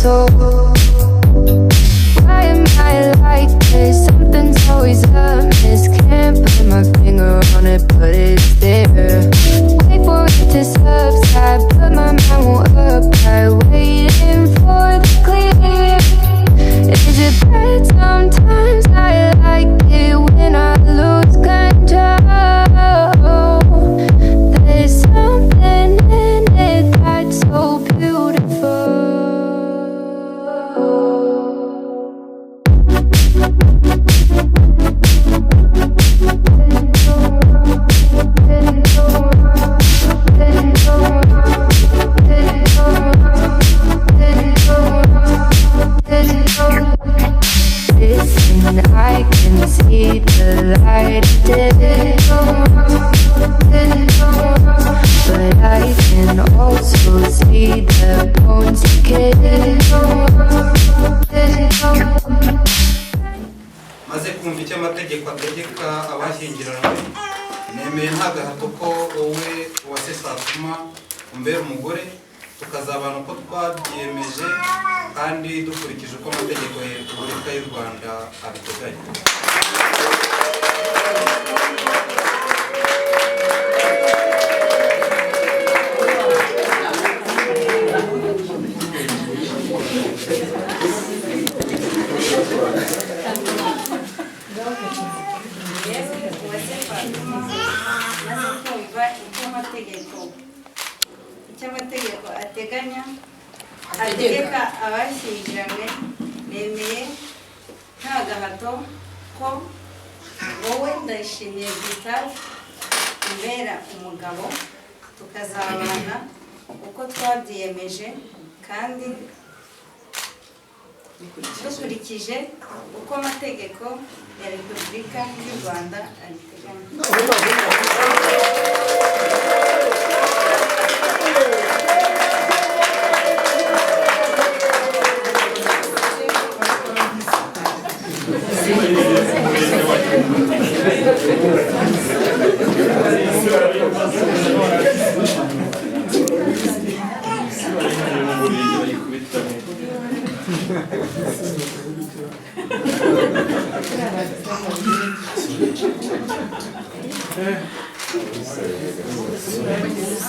soul. Why am I like this? Something's always amiss. Can't put my finger on it, but it's there. Wait for it to subside, but my mind won't abide. Waiting for the clear. Is it bad sometimes? I like it when I lose control. There's something in it that's so beautiful. Listen, I can see the light of day, but I can also see the bones decay. Maze kumva icyo amategeko ategeka abashyingiranwe, nemeye nta gahato ko wowe Uwase Fatuma umbera umugore, tukazabana uko twabyiyemeje kandi dukurikije uko amategeko ya Repubulika y'u Rwanda abiteganya. Yewe Uwase Fatuma, maze kumva icyo amategeko ateganya ategeka abashyingiranywe, nemeye nta gahato ko wowe Ndayishimiye Gustave umbera umugabo, tukazabana uko twabyiyemeje kandi dukurikije uko amategeko ya Repubulika y'u Rwanda abiteganya.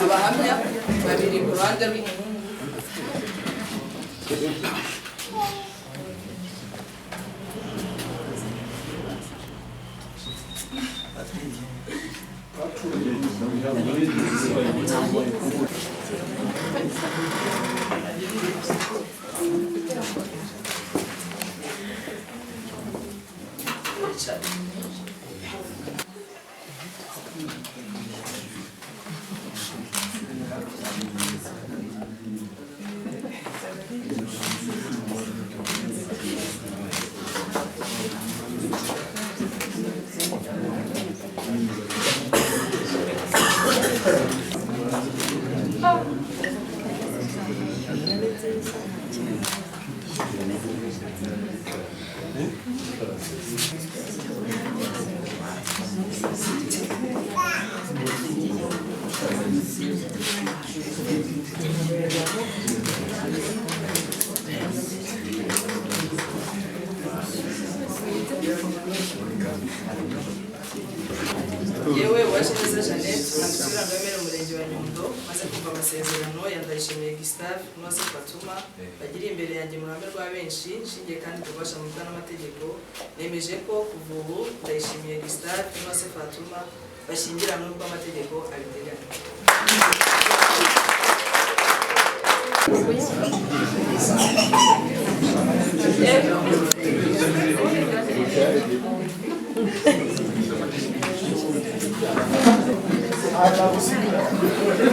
Abahamya babiri ku ruhande rw'umuhungu. Yewe Uwajeneza Jeannette, umwanditsi w'irangamimerere, Umurenge wa Nyundo, maze kumva amasezerano ya Ndayishimiye Gustave n'Uwase Fatuma bagiriye imbere yanjye mu ruhame rwa benshi, nshingiye kandi ku bubasha mubwa n'amategeko, nemeje ko kuva ubu Ndayishimiye Gustave n'Uwase Fatuma bashyingiranwe nk'uko amategeko abiteganya. Doing my best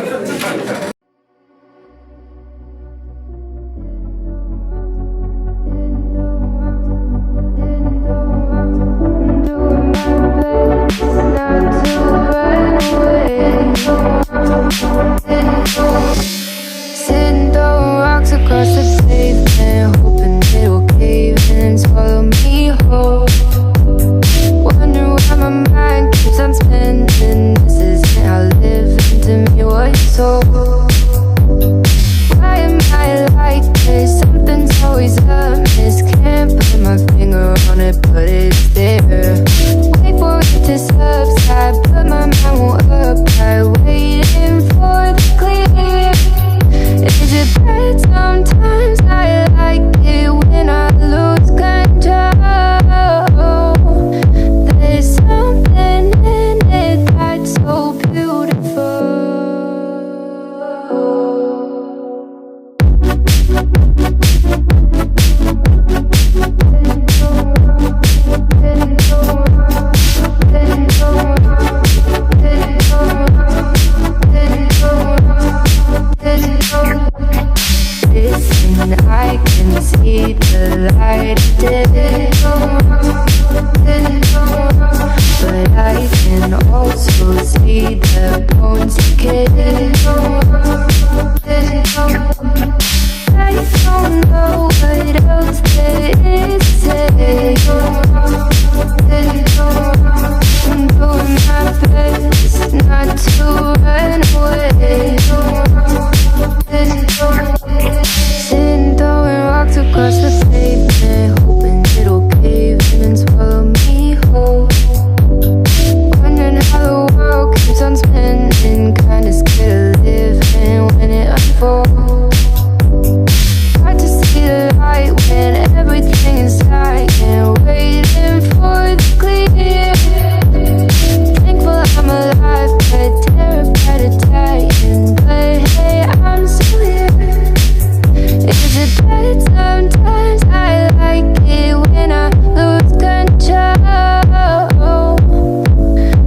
not to run away. Sitting throwing rocks across the Listen, I can see the light of day, but I can also see the bones decay. I don't know what else there is to say. I'm doing my best not to run away. Sitting throwing rocks across the pavement, hoping it'll cave in and swallow me whole. Wondering how the world keeps on spinning, kinda scared of living when it unfolds. Hard to see the light when everything is dying, waiting for the clear. Thankful I'm alive, but terrified of dying. But hey, I'm still here. Is it bad sometimes? I like it when I lose control.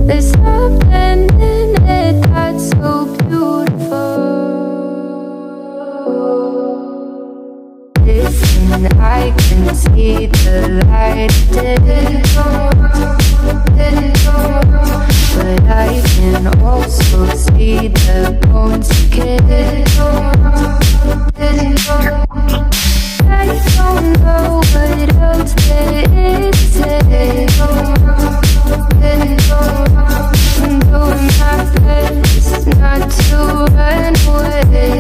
There's something in it that's so beautiful. Listen, I can see the light of day, but I can also see the bones decay. I don't know what else there is to say. I'm doing my best not to run away.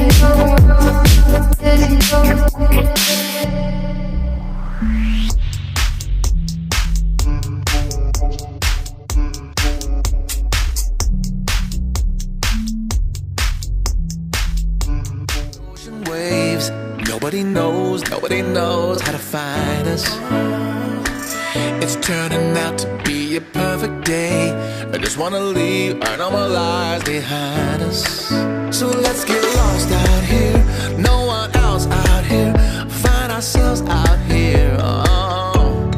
Ocean waves, nobody knows how to find us. It's turning out to be a perfect day. I just wanna leave our normal lives behind us. So let's get lost out here, no one else out here. Find ourselves out here. Oh.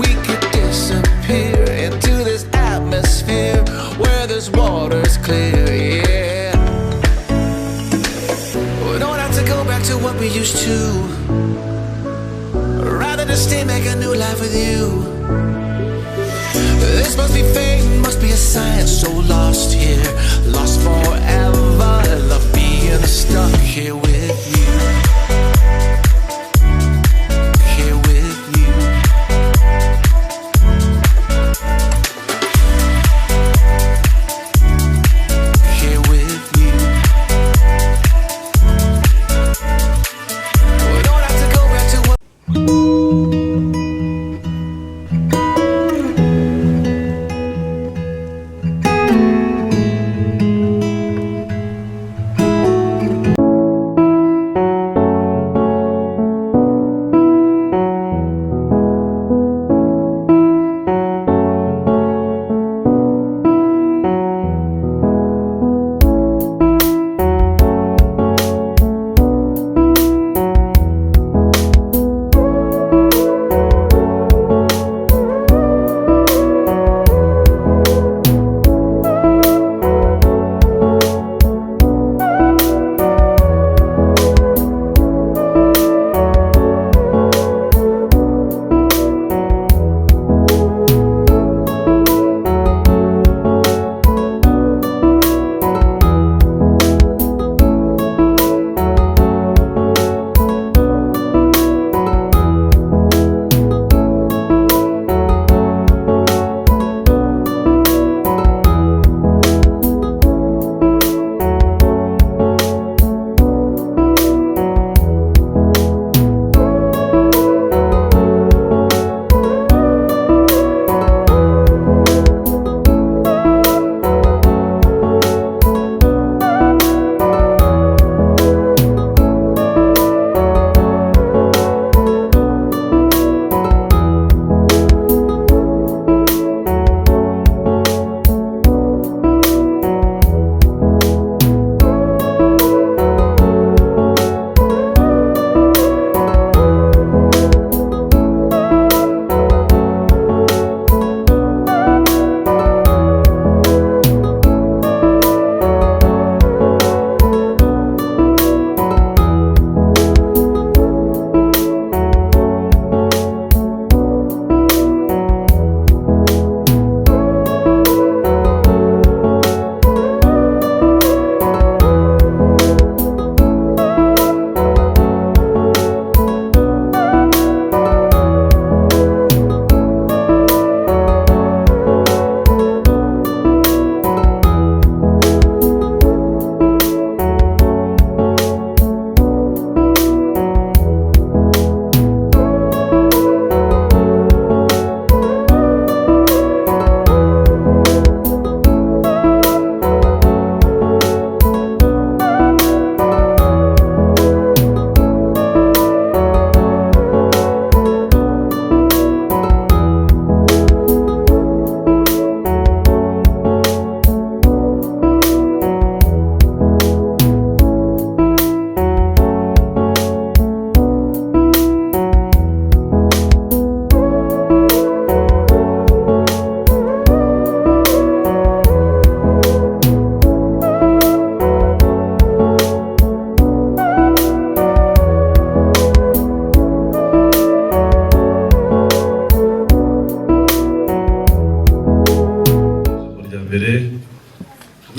We could disappear into this atmosphere where this water's clear, yeah. We don't have to go back to what we used to. Rather just stay, make a new life with you. This must be fate, must be a sign. So lost here, lost forever. Love being stuck here with you. Here with you. Here with you. We don't have to go back to what.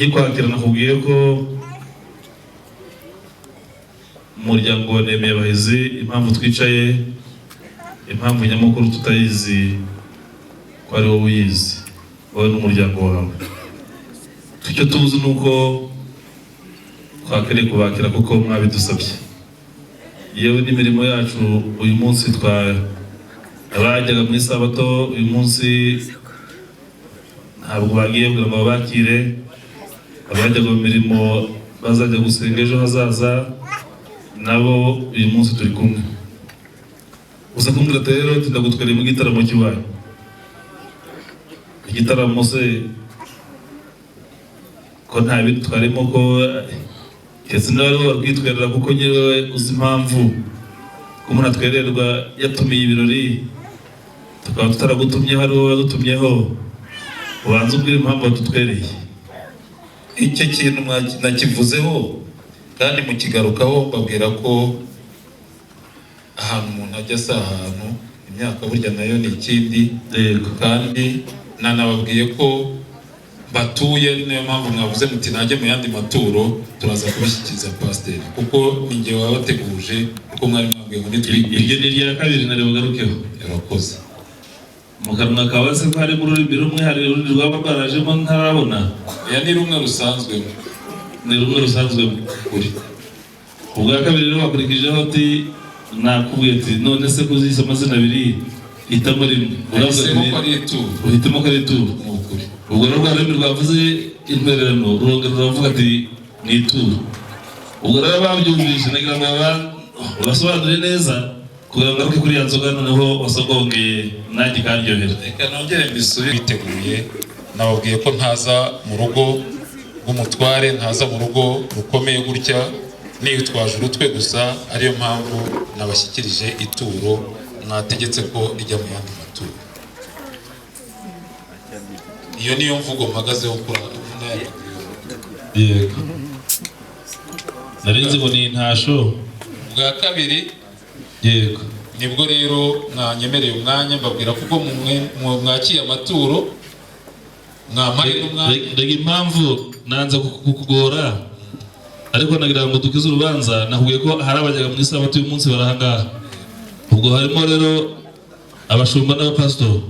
Nkikwakira nakubwiye ko umuryango wa Nemeyebahizi, impamvu twicaye, impamvu nyamukuru tutayizi, ko ari wowe uyizi, wowe n'umuryango wawe. Icyo tuzi ni uko twakwiriye kubakira kuko mwabidusabye. Yewe n'imirimo yacu uyu munsi, twa abajyaga mu isabato uyu munsi ntabwo bagiye kugira ngo babakire. Abajyaga mu mirimo bazajya gusenga ejo hazaza nabo uyu munsi turi kumwe. Gusa kumbwira ati rero tindagutwereye mu gitaramo cy'iwanyu. Igitaramo se ko nta bindi twarimo, ko ndetse niba aribo barwitwerera, kuko nyewe uzi impamvu ko umuntu atwererwa yatumiye ibirori tukaba tutaragutumyeho, ari wowe wadutumyeho, ubanza ubwire impamvu wadutwereye. Icyo kintu nakivuzeho kandi mukigarukaho, mbabwira ko ahantu umuntu ajya si ahantu, imyaka burya nayo ni ikindi. Kandi nanababwiye ko batuye, ari nayo mpamvu mwavuze muti najye mu yandi maturo, turaza kubishyikiriza pasiteri kuko ni njye wabateguje, kuko mwari mwabwiye ngo nitwigwije. Iryo ni irya kabiri nari bugarukeho. Yarakoze. Mu kanwa kawe se ko harimo ururimi rumwe, hari urundi rwaba rwarajemo ntarabona? Oya, ni rumwe rusanzwe. Ni rumwe rusanzwe kuri. Ubwa kabiri rero wakurikijeho ati nakubwiye ati none se ko uzise amazina abiri, hitamo rimwe. Nahisemo ko ari ituro. Uhitamo ko ari ituro. Ni ukuri. Ubwo rero rwa rurimi rwavuze intwererano rurongera ruravuga ati ni ituro. Ubwo rero babyumvise, nagira ngo ubasobanurire neza kugira ngo ngaruke kuri ya nzoga noneho wasogongeye nanjye ikaryohera. Reka nongere mbisubire. Biteguye, nababwiye ko ntaza mu rugo rw'umutware, ntaza mu rugo rukomeye gutya nitwaje urutwe gusa, ariyo mpamvu nabashyikirije ituro mwategetse ko rijya mu yandi maturo. Iyo niyo mvugo mpagazeho kuri Yego, narinzi ngo ni intasho. Bwa kabiri. Yego. Nibwo rero mwanyemereye umwanya, mbabwira kuko mwakiye amaturo mwampaye n'umwanya. Rega impamvu nanze kukugora, ariko nagira ngo dukize urubanza. Nakubwiye ko hari abajyaga mu isabato uyu munsi barahangaha. Ubwo harimo rero abashumba n'abapasitori,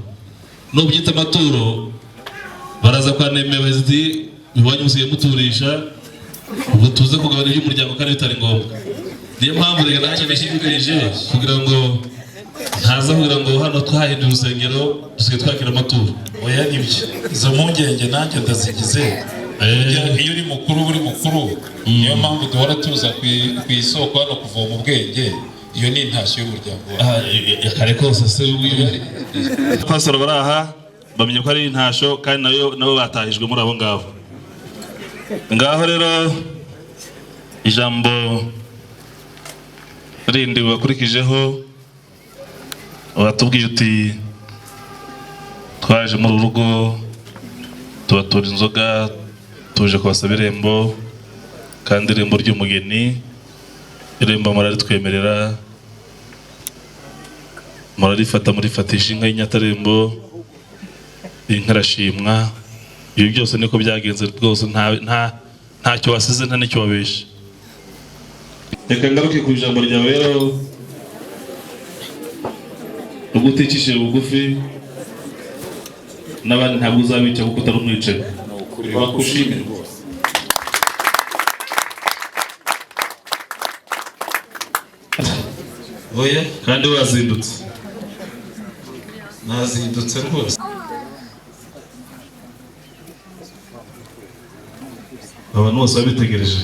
nubyita amaturo baraza kwa Nemeyebahizi, iwanyu musigaye muturisha, ubwo tuze kugabana iby'umuryango kandi bitari ngombwa. Niyo mpamvu reka nanjye nashyigikiye kugira ngo ntaza kugira ngo hano twahinduye urusengero dusigaye twakira amaturo. Oya, nibyo, izo mpungenge nanjye ndazigize. Iyo uri mukuru uri mukuru, niyo mpamvu duhora tuza ku isoko hano kuvoma ubwenge. Iyo ni intashyo y'umuryango wawe. Kare kose se pastor bari aha bamenye ko ari intasho, kandi nayo nabo batahijwe muri abo ngabo. Ngaho rero ijambo rindi bakurikijeho, uratubwiye uti twaje muri uru rugo tubatura inzoga, tuje kubasaba irembo, kandi irembo ry'umugeni, irembo muraritwemerera, murarifata, murifatisha inka y'inyatarembo, inka irashimwa. Ibi byose niko byagenze rwose, ntacyo wasize, nta n'icyo wabeshe. Reka ngaruke ku ijambo ryawe rero, ubwo uticishije bugufi n'abandi ntabwo uzabica kuko utari umwicanyi. Bakushime rwose. Oya. Kandi wazindutse. Nazindutse rwose. Abantu bose babitegereje.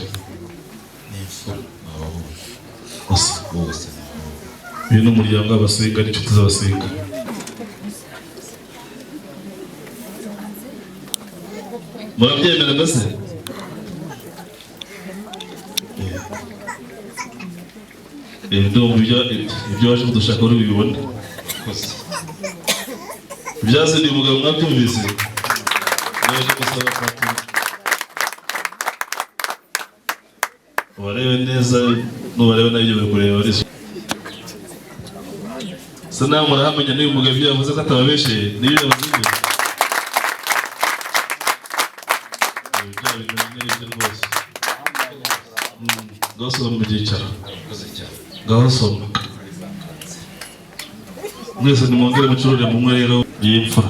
Ni imfura, ni abahungu Gusa bose. Uyu ni umuryango w'Abasinga n'inshuti z'Abasinga. Murabyemera mbese? Ndumva ibyo waje kudushaka uri bubibone. Ibyazinduye umugabo mwabyumvise, yaje gusaba Fatuma. Ubarebe neza, nubarebe nabyo bari kureba barishimye. Se nawe murahamenya n'uyu mugabo ibyo yavuze ko atababeshye, niyo yavuze ibyo. Bya bintu Basoma mu byicaro. Murakoze cyane. Ngaho soma mwese, nimwongere mucurure mumwe rero y'imfura.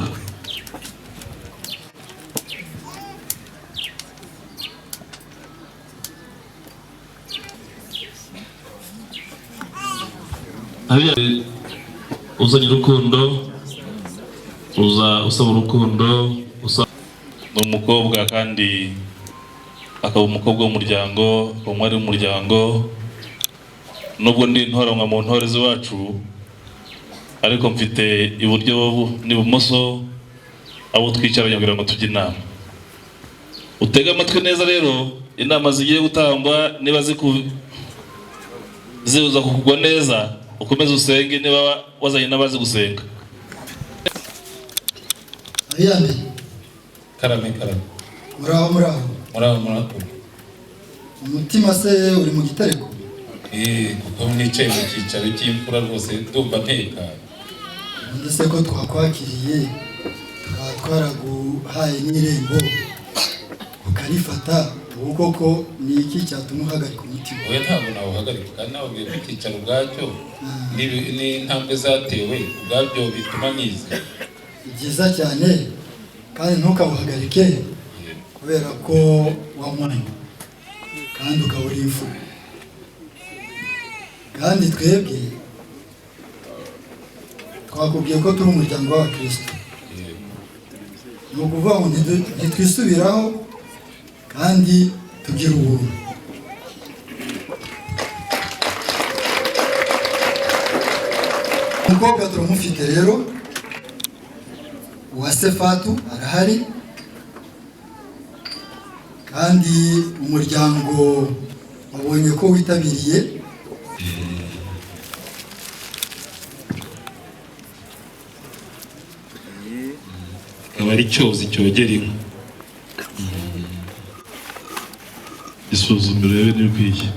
Hariya uzanye urukundo, uza usaba urukundo, usa ni umukobwa kandi akaba umukobwa w'umuryango, akaba umwari w'umuryango. Nubwo ndi intoranwa mu ntore z'iwacu, ariko mfite iburyo n'ibumoso abo twicaranye kugira ngo tujye inama. Utege amatwi neza rero inama zigiye gutangwa, niba zibuza kukugwa neza, ukomeze usenge niba wazanye n'abazi gusenga. Habiyambere. Karame, karame. Muraho, muraho. Muraho, muraho. Umutima se uri mu gitereko? Kuko nicaye mu cyicaro cy'imfura rwose, ndumva ntekanye. Ubundi se ko twakwakiriye, tukaba twaraguhaye n'irembo ukarifata, ubu koko ni iki cyatuma uhagarika umutima? Oya, ntabwo nawuhagarika, kandi nababwiye ko icyicaro ubwacyo n'intambwe zatewe ubwabyo bituma nizera. Ni byiza cyane, kandi ntukawuhagarike kubera ko wanywanye kandi ukaba uri imfura. Kandi twebwe twakubwiye ko turi umuryango w'abakristo, ni ukuvuga ngo ntitwisubiraho kandi tugira ubuntu. Umukobwa turamufite rero, Uwase Fatu arahari, kandi umuryango wabonye ko witabiriye. Akaba ari cyozi cyogera inka. Isuzume urebe n'ibikwiye.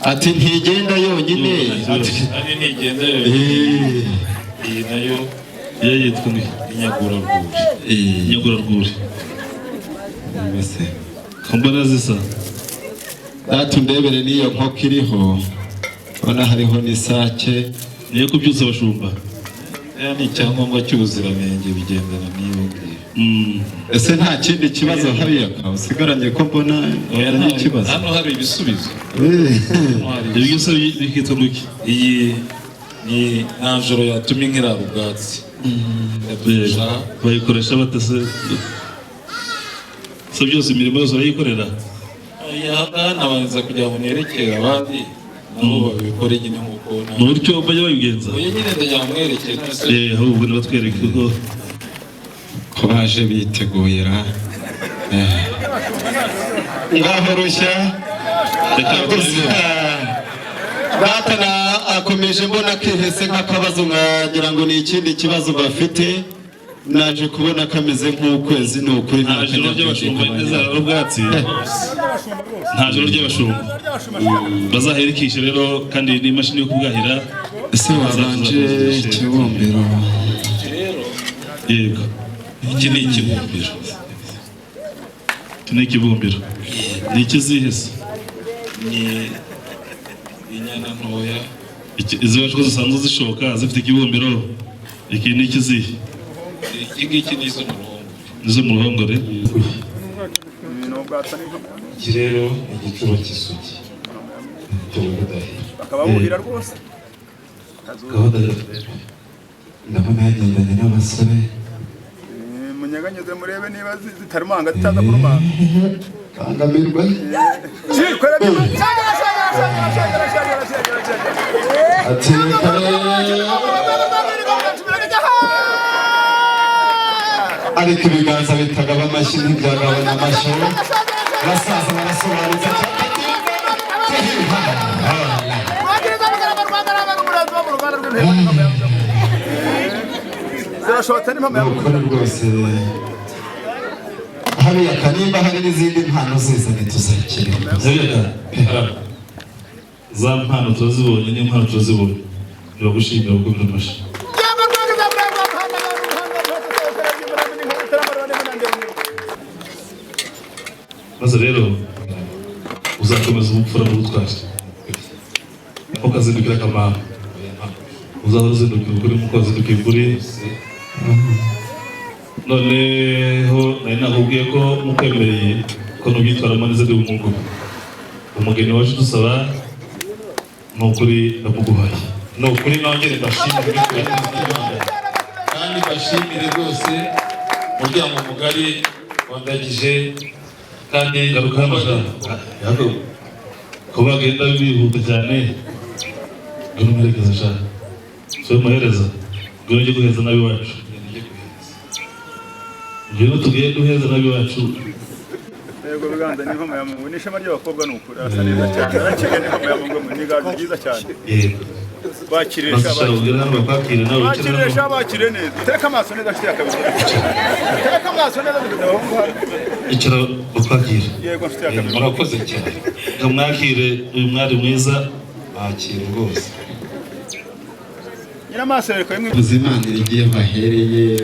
Ati ntigenda yonyine. Ari ntigenda yonyine. Iyi nayo iyo yitwa ni inyagurarwuri. Inyagurarwuri. Mbese mbona zisa. Data, undebere n'iyo nkoko iriho, ubona hariho n'isake. Niyo kubyutsa abashumba. Aya ni icyangombwa cy'ubuziranenge, bigendana n'iyo ngiyo. Ese nta kindi kibazo hariya usigaranye, ko mbona Oya, ari ikibazo? Hano hari ibisubizo. Hano hari Ibyo byose bikitwa ngo iki? Iyi ni nanjoro yatuma inka irara ubwatsi. Yadufasha. Bayikoresha bate se? Se byose, imirimo yose barayikorera? Aha ngaha nabanza kugira ngo nerekere abandi nabo babikore nyine nk'uko Mu buryo bajya babigenza. Oya nyine, ndagira ngo mwerekere none se. Ahubwo nibatwereke kuko Ko baje biteguye ra. Ngaho rushya. Reka. Gusa data na akomeje mbona kihese nk'akabazo, nkagira ngo ni ikindi kibazo bafite, naje kubona kameze nk'ukwezi, ni ukuri. Nta joro ry'abashumba ntizarara ubwatsi, nta joro ry'abashumba. Bazaherikishe rero, kandi n'imashini yo kubwahira. Ese wabanje ikibumbiro? Yego. Iki ni ikibumbiro. Iki ni ikibumbiro, ni ikizihese? Ni inyana ntoya. Izi wacu ko zisanzwe zishoka zifite ikibumbiro, iki ni ikizihe? Iki ngiki ni izo mu ruhongore. Nizo mu ruhongore. Iki rero ni igicuba cy'isugi cyo budahira. Bakaba buhira rwose. Gahunda ya Ndabona yagendanye n'abasore. Munyeganyeze murebe niba zitarumanga, zitaza kurumanga. Bangamirwe. Shagara, shagara, shagara, shagara, shagara, shagara, shagara. Ati kare, ariko ibiganza bitagaba amashyi ntibyagabanya amashyi. Basaza barasobanutse cyane. Zirashotse n'impamo Ni ukuri rwose hariya, kanimba hari n'izindi mpano zizane tuzakira. Za mpano turazibonye, n'impano turazibonye, turagushimira gukomera amashyi. Maze rero uzakomeza ubupfura n'ubutwari, ukazindukira akamaro, uzahora uzindukira ukuri nk'uko wazindukiye ukuri. Noneho nari nakubwiye ko mukwemereye ko nubyitwaramo neza ndi bumuguhe umugeni waje udusaba. Ni ukuri ndamuguhaye. Ni ukuri nongere mbashimire, kandi mbashimire rwose umuryango mugari wandagije kandi Garuka hano sha, ko bagenda bihuta cyane. Ngwino umuherekeze sha, si we muhereza, ngwino ujye guheza n'ab'iwacu, ngwino tugiye guheza n'ab'iwacu. Yego, biganza ni inkomo ya Mungu, ni ishema ry'abakobwa, ni ukuri arasa neza cyane, arakeye, ni inkomo ya Mungu, ni igaju ryiza cyane. Yego. Bakirisha. Maze sha ubwire hano bakwakire nawe wicare Bakirisha. Hano. Bakire neza, tereka amaso neza nshuti ya kabiri, tereka amaso neza abahungu hano. Icara bakwakire. Yego, nshuti ya kabiri. Murakoze cyane. Ngo mwakire uyu mwari mwiza. Bakire rwose. Nyiramaso yereka rimwe. Imana igiye bahereye.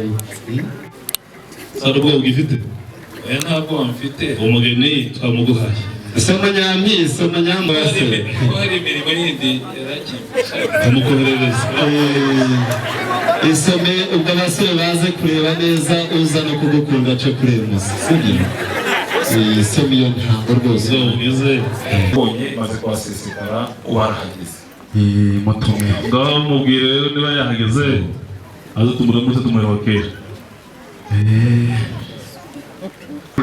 Hari ubwoba bwifite? Oya, nta bwoba mfite. Umugeni twamuguhaye. Soma nyampi, soma nyambase. Ko hari imirimo yindi yarakimfasha. Tumukoherereza. Isome ubwo abasore baze kureba neza, uza no kugukunda ace kuremuza, sibyo? Isome iyo ntango rwose. Mwize. Mbonye maze kuhasesekara, ubarahageze. Mutume. Ngaho mubwire rero niba yahageze aze tumuramutse, tumuhokere.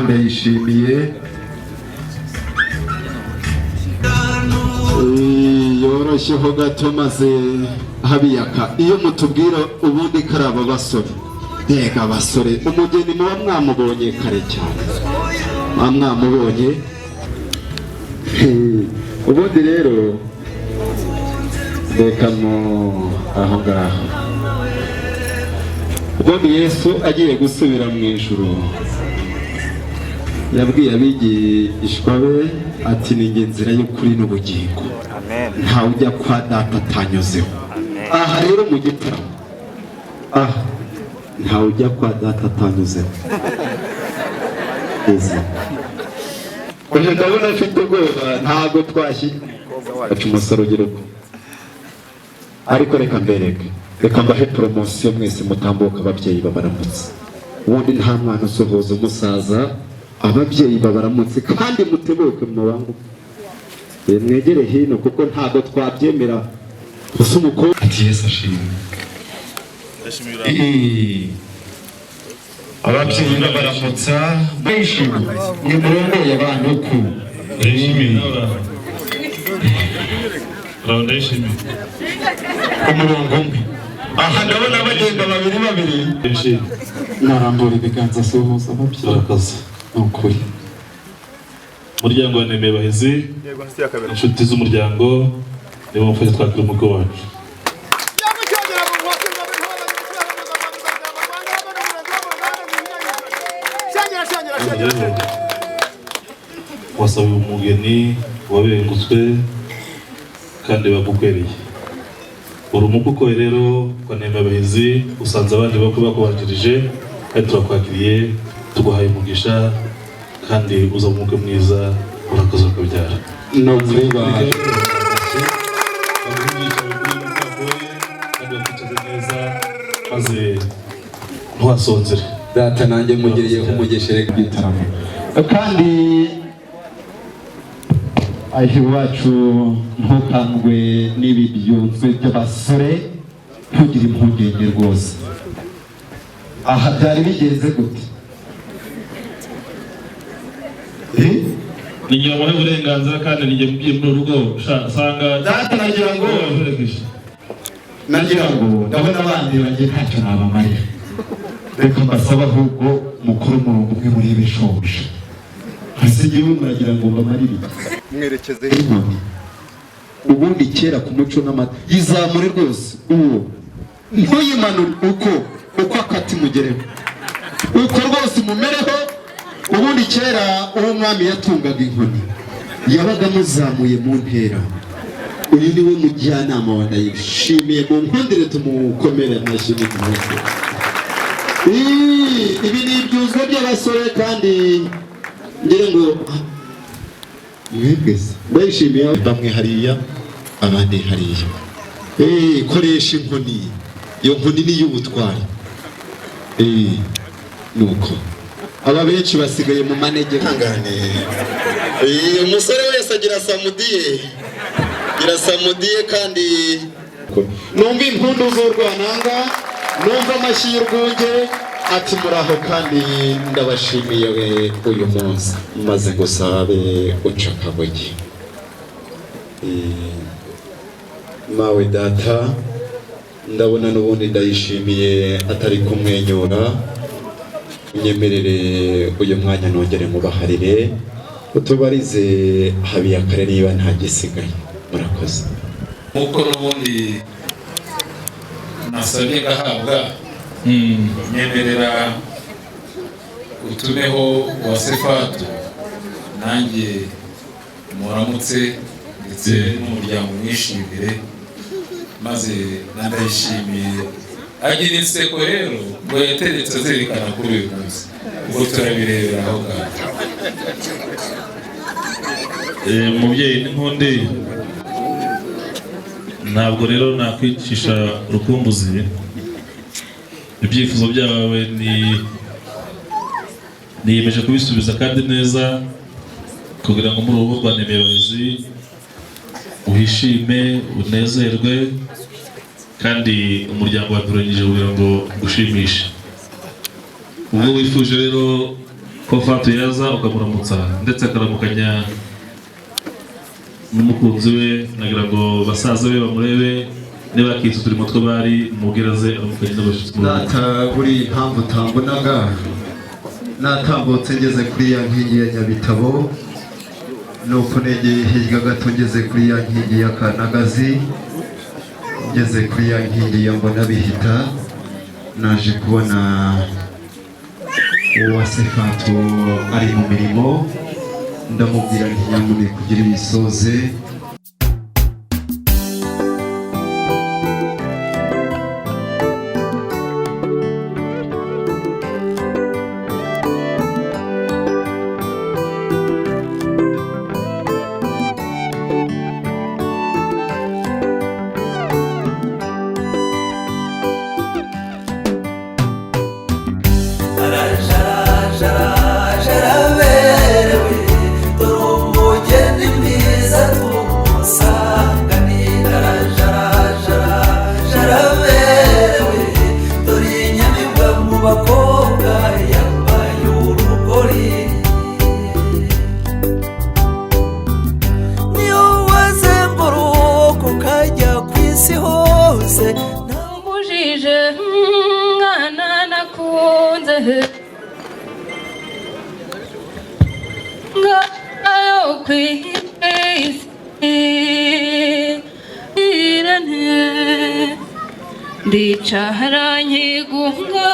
Ndayishimiye. Yoroshyeho gato maze habiyaka iyo mutubwira ubundi ko ari aba basore. Mbega abasore, umugeni muba mwamubonye kare cyane, muba mwamubonye. Ubundi rero reka mu aho ngaho, ubundi Yesu agiye gusubira mu ijuru yabwiye abigishwa be ati: "Ni njye nzira y'ukuri n'ubugingo, ntawe ujya kwa Data atanyuzeho." Aha rero mu gitaramo aha, ntawe ujya kwa Data atanyuzeho. Ezi uyu ndabona afite ubwoba, ntabwo twashyira aca umusore ugira uko, ariko reka mbereke, reka mbahe poromosiyo mwese mutambuka. Ababyeyi babaramutse. Ubundi nta mwana usuhuza umusaza. Ababyeyi babaramutse kandi mutebuke mu banguke. Mwegere hino kuko ntabwo twabyemera gusa umukobwa ati: "Yesu ashimwe." Ababyeyi babaramutsa bishimye, mwe murongoye abantu ku Ndayishimiye nawe, uraho, ndayishimiye. Umurongo umwe aha ndabona bagenda babiri babiri. Ndayishimiye. Narambura ibiganza asuhuza ababyeyi. Urakoze. Ni ukuri. Umuryango wa Nemeye Bahizi, Yego, nshuti ya kabiri. inshuti z'umuryango, nibo mufashe twakira umukwe wacu. Shanyira, shanyira, shanyira, shanyira. Wasabiye umugeni wabengutswe kandi bagukwereye, uri umukwe ukoye rero kwa Nemeye Bahizi, usanze abandi bakwe bakubanjirije, kandi turakwakiriye, tuguhaye umugisha kandi uza mu mukwe mwiza. Urakoze, ukabyara. Ni ukuri ba Kandi bakwicaze neza maze ntuhasonzere. Data, nanjye mugiriyeho umugisha. Reka igitaramo kandi aho iwacu ntukangwe n'ibi byunzwe by'abasore, ntugire impungenge rwose. Aha byari bigenze gute? Ni njye wamuhaye uburenganzira kandi ni njye mubyeyi muri uru rugo. Sanga Data, nagira ngo ndabona abandi bagiye ntacyo nabamarira, reka mbasaba ahubwo mukore umurongo umwe murebe shobuja. Hasi igihe muragira ngo mbamarire iki? Mwerekeze. Inkoni ubundi kera ku muco n'amata, yizamure rwose uwo ntuyimanure, uko akati mugereho uko rwose mumereho. Ubundi kera uwo mwami yatungaga inkoni yabaga amuzamuye mu ntera. Uyu ni we mujyanama wa Ndayishimiye, mu nkundire tumukomere amashyi n'impundu. Ibi ni ibyuzwe by'abasore kandi Ngira ngo mwebwe se ndayishimiye, bamwe hariya abandi hariya. Koresha inkoni, iyo nkoni ni iy'ubutwari. Nuko aba benshi basigaye mu manegeka. Ihangane. Umusore wese agira samudiye, agira samudiye, kandi numva impundu z'urwananga, numva amashyi y'urwunge, ati muraho kandi ndabashimiye uyu munsi, maze ngusabe uca akabuye. Mawe data, ndabona n'ubundi ndayishimiye atari kumwenyura. Unyemerere uyu mwanya nongere mubaharire, utubarize Habiyakare niba nta gisigaye. Murakoze. Nk'uko n'ubundi nasabye ngahabwa, nyemerera utumeho Uwase Fatu, nanjye muramutse ndetse n'umuryango mwishimire, maze nandayishimiye agira inseko rero ngo yateretse azirikana kuri uyu munsi, ubwo turabirebera aho ngaho. Umubyeyi n'inkundi, ntabwo rero nakwicisha urukumbuzi. Ibyifuzo byawe ni niyemeje kubisubiza kandi neza, kugira ngo muri ubu rwa Nemibazi uhishime, unezerwe, kandi umuryango watoranyije kugira ngo ugushimishe. Ubwo wifuje rero ko Fatu yaza ukamuramutsa ndetse akaramukanya n'umukunzi we, nagira ngo basaza be bamurebe niba akitse uturimo two bari mubwiraze aramukanye n'abashyitsi mu rugo. Data, buriya impamvu utambonaga, natambutse ngeze kuri ya nkingi ya Nyabitabo, nuko negeye hirya gato ngeze kuri ya nkingi ya Kanagazi, ngeze kuri ya nkingi ya Mbonabihita, naje kubona Uwase Fatu ari mu mirimo, ndamubwira nti nyamuneka kugira ibisoze. Araberewe, dore umugeni mwiza tumusanganira. Araberewe, dore inyamibwa mu bakobwa yambaye urugori. Niyo wazenguruka ukajya ku isi hose. Nambujije mwana nakunze ngayo kwisi irane, ndicara nkigunga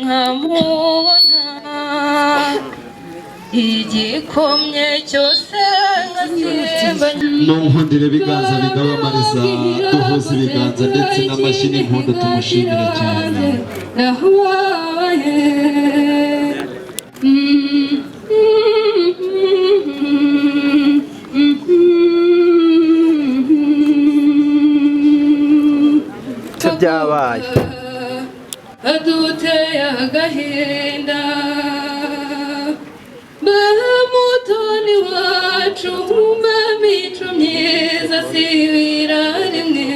nkamubona, igikomye cyose nkasimba. Munkundire ibiganza bigabamariza, duhuze ibiganza ndetse n'amashyi n'impundu, tumushimire cyane. Nahabaye. Byabaye. Aduteye agahinda, mutoni wacu, mbe mico myiza sibira rimwe,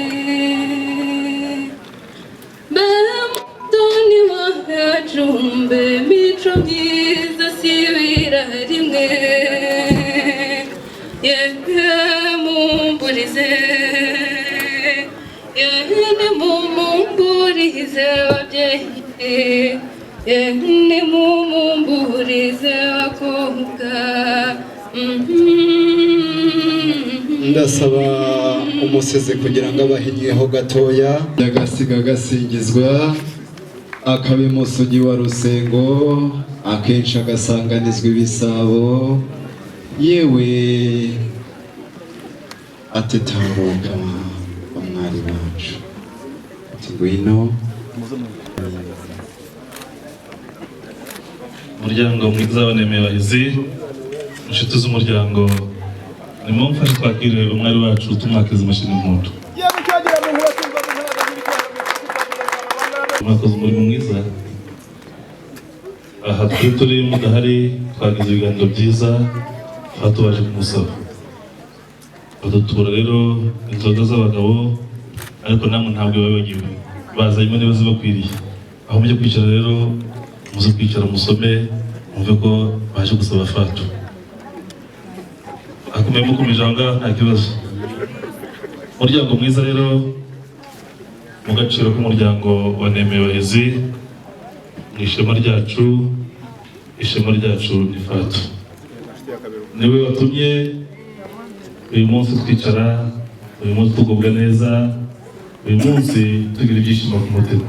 mbe mutoni wacu, mbe mico myiza sibira rimwe, yewe mumburize, yewe mumumburize babyeyi, yewe mumumburize bakobwa. Ndasaba umusizi kugira ngo abahinyeho gatoya. Agasiga agasingizwa, akaba imusugi wa Rusengo, akenshi agasanganizwa ibisabo, yewe ati tambuka umwari wacu, ati ngwino. Umuryango mwiza wa Nemebahizi, inshuti z'umuryango, nimumfashe twakire umwari wacu tumwakiza imashini impundu. Mwakoze umurimo mwiza. Aha turi turi mudahari, twagize ibiganiro byiza, tukaba tubaje kumusaba badutura rero inzoga z'abagabo, ariko namwe ntabwo babibagiwe, bazanyemo niba zibakwiriye. Aho mujye kwicara rero, muze kwicara musome mwumve ko baje gusaba Fatu. Akomeye mukomeje aho ngaho nta kibazo. Umuryango mwiza rero, mu gaciro k'umuryango wa Nemebahizi, mu ishema ryacu, ishema ryacu ni Fatu. Niwe watumye uyu munsi twicara, uyu munsi tugubwa neza, uyu munsi tugira ibyishimo ku mutima.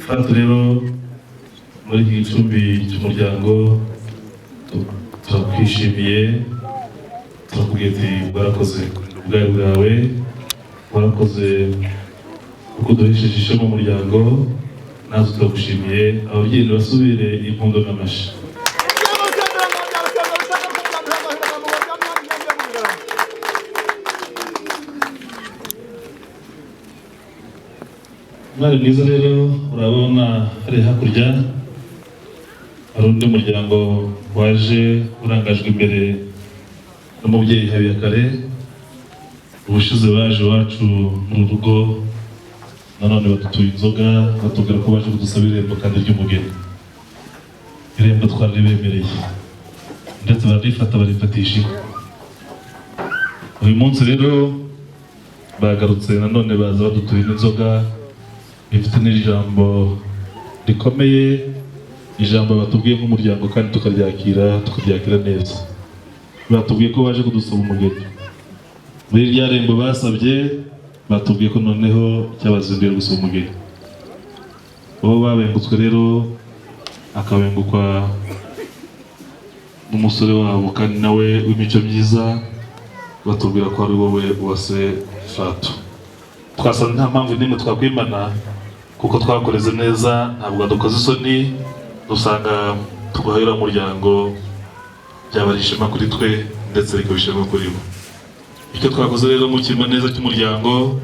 Fatu rero, muri iki gicumbi cy'umuryango turakwishimiye, turakubwiye ati warakoze ubwayo bwawe, warakoze kuko duhesheje ishema umuryango, natwe turagushimiye. Ababyeyi basubire impundu n'amashyi. Umwari mwiza rero, urabona hari hakurya hari undi muryango waje urangajwe imbere n'umubyeyi Habiyakare. Ubushize baje iwacu mu rugo, nanone badutuye inzoga, batubwira ko baje kudusaba irembo kandi ry'umugeni. Irembo twararibemereye ndetse bararifata, barifatisha inka. Uyu munsi rero bagarutse nanone, baza badutuye n'inzoga ifite n'ijambo rikomeye, ijambo batubwiye nk'umuryango kandi tukaryakira, tukaryakira neza. Batubwiye ko baje kudusaba umugeni. Muri rya rembo basabye, batubwiye ko noneho cyabazinduye gusaba umugeni. Bo babengutswe rero, akabengukwa n'umusore wabo kandi nawe w'imico myiza, batubwira ko ari wowe Uwase Fatu. Twasanze nta mpamvu n'imwe twakwimana, kuko twakoreze neza, ntabwo dukoze isoni, dusanga tuguhahira umuryango, byaba ari ishema kuri twe ndetse bikaba ishema kuri bo. Icyo twakoze rero mu kirimo neza cy'umuryango,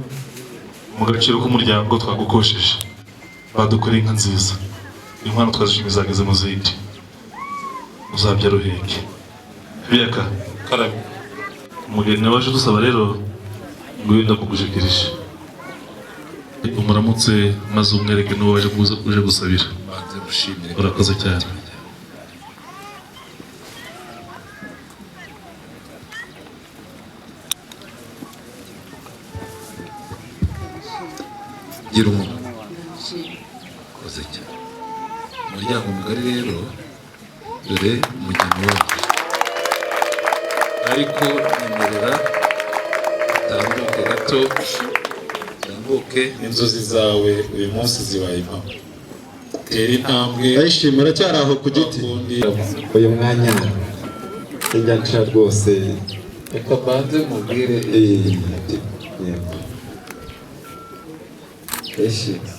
mu gaciro k'umuryango, twagukosheje, badukoreye inka nziza, inkwano twazishimye zageze mu zindi, uzabyara uheke. Biyaka karame, umugeni waje dusaba rero ngo wenda kugushikirije umuramutse, maze umwereke n'uwo waje uje gusabira. Urakoze cyane. Gira umuntu urakoze cyane. Umuryango mugari rero, dore umugeni wacu, ariko nyemerera utambuke gato, utambuke. Inzozi zawe uyu munsi zibaye impamo, tera intambwe. Ndayishimira, uracyari aho ku giti. Uyu mwanya njya nca rwose. Reka mbanze mubwire. Yego. Ndayishimira.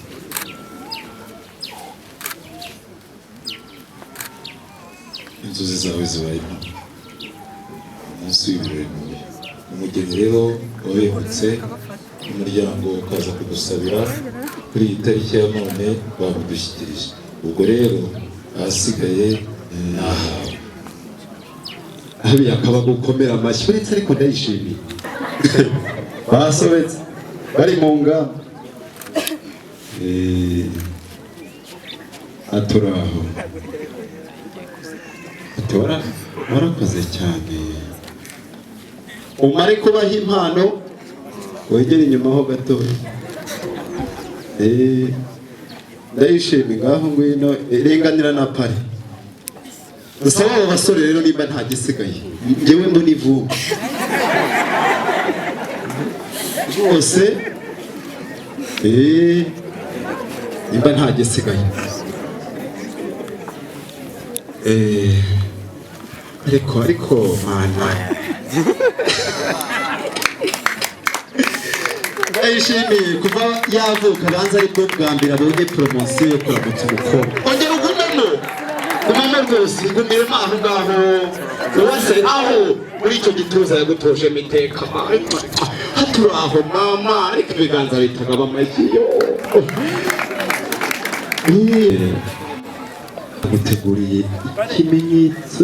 Inzozi zawe zibaye impamo, umunsi w'ibirori mubi. Umugeni rero wabengutse umuryango ukaza kudusabira kuri iyi tariki ya none, bamudushyikirije. Ubwo rero ahasigaye ni ahawe. Hariya akaba gukomera amashyi uretse, ariko ndayishimiye, basobetse bari mu ngamba. Aturaho ati warakoze cyane, umare kubaha impano, wegere inyuma ho gato. Ndayishimiye, ngaho ngwino, renganira na pari. Dusaba abo basore rero, nimba nta gisigaye, njyewe mbona ivumbi rwose. Nimba nta gisigaye, ariko mana, ndayishimiye kuva yavuka banza aribwo bwa mbere abonye poromosiyo yo kuramutsa umukobwa. Ongera ugumemo, gumamo Rwose igumiremo aho ngaho, Uwase, aho muri icyo gituza yagutojemo iteka. Turi aho mama, ariko ibiganza bitagaba amashyi yo. Guteguriye ikimenyetso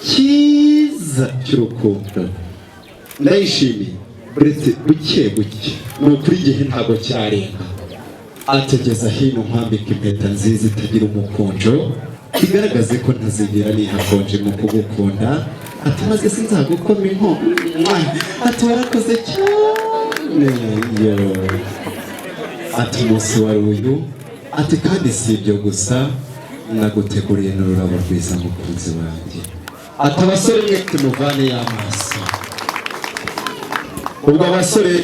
cyiza cy'urukundo, ndayishimiye. Uretse buke buke, ni ukuri igihe ntabwo cyarenga. Ategeza hino nkwambika impeta nziza itagira umukonjo, igaragaze ko ntazigera nihakonje mu kugukunda. Ati maze sinzagukoma inkongi. Ati warakoze cyane yo. Ati umunsi wari uyu. Ati kandi si ibyo gusa, naguteguriye n'ururabo rwiza, mukunzi wanjye. Ati abasore mwe tumuvane y'amaso. Ubwo abasore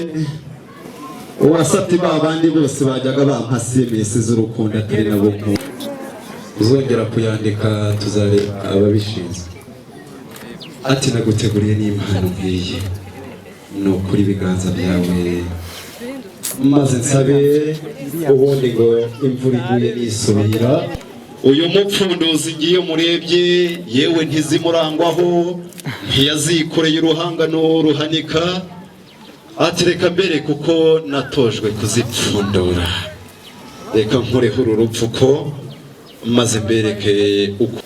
uwasabye ba bandi bose bajyaga bampa SMS z'urukundo atari nabo nkunda, uzongera kuyandika tuzareba ababishinzwe. Ati naguteguriye n'impano nk'iyi, ni ukuri ibiganza byawe maze nsabe, ubundi ngo imvura iguye nisubira. Uyu mupfunduzi ngiye murebye, yewe ntizimurangwaho, ntiyazikoreye uruhanga n'uruhanika. Ati reka mbere kuko natojwe kuzipfundura, reka nkureho uru rupfuko maze mbereke uko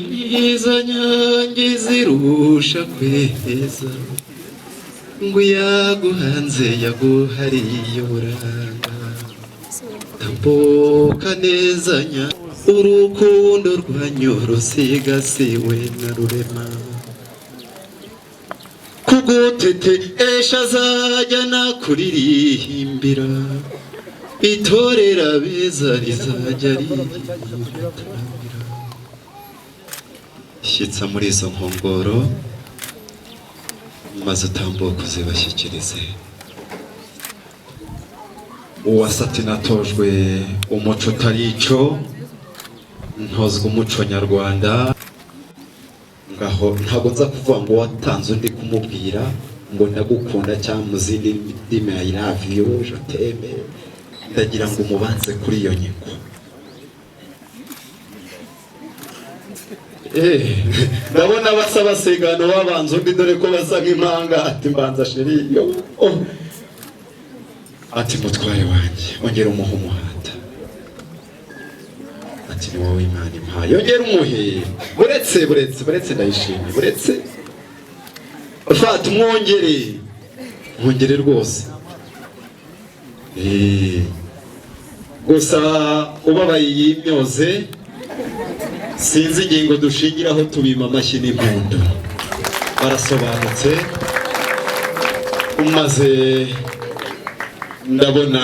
mwiza nyange zirusha kweza, ngo yaguhanze yaguhariye uburanga. Tambuka neza nya, urukundo rwanyu rusigasiwe na Rurema. Kugutete esha azajya nakuririmbira, itorera beza rizajya riratambira. Shyitsa muri izo nkongoro maze utambuke uzibashyikirize. Uwasati natojwe umuco utari icyo, ntozwa umuco nyarwanda. Ngaho ntabwo nza kuvuga ngo watanze undi kumubwira ngo ndagukunda cyangwa mu zindi ndimi I love you, je t'aime. Ndagira ngo umubanze kuri iyo nyiko. Ndabona basa basigana babanza undi, dore ko basa nk'impanga. Ati mbanza chéri yo. Oh. Ati mutware wanjye, ongera umuhe umuhata. Ati ni wowe Imana impaye, ongera umuhe. Buretse buretse buretse, ndayishimye. Buretse fata umwongere, mwongere rwose. Gusa ubabaye yimyoze, sinzi ingingo dushingiraho tubima amashyi n'impundu. Barasobanutse. Umaze ndabona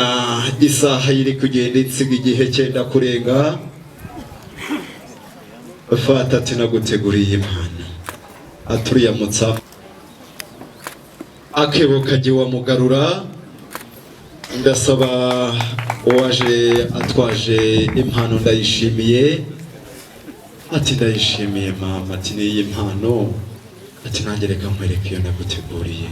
isaha iri kugenda insiga igihe cyenda kurenga. Fata ati naguteguriye impano. Aturiyamutsa akebo kajya mugarura. Ndasaba uwaje atwaje impano ndayishimiye. Ati ndayishimiye mama. Ati niyi mpano. Ati nanjye reka nkwereke iyo naguteguriye.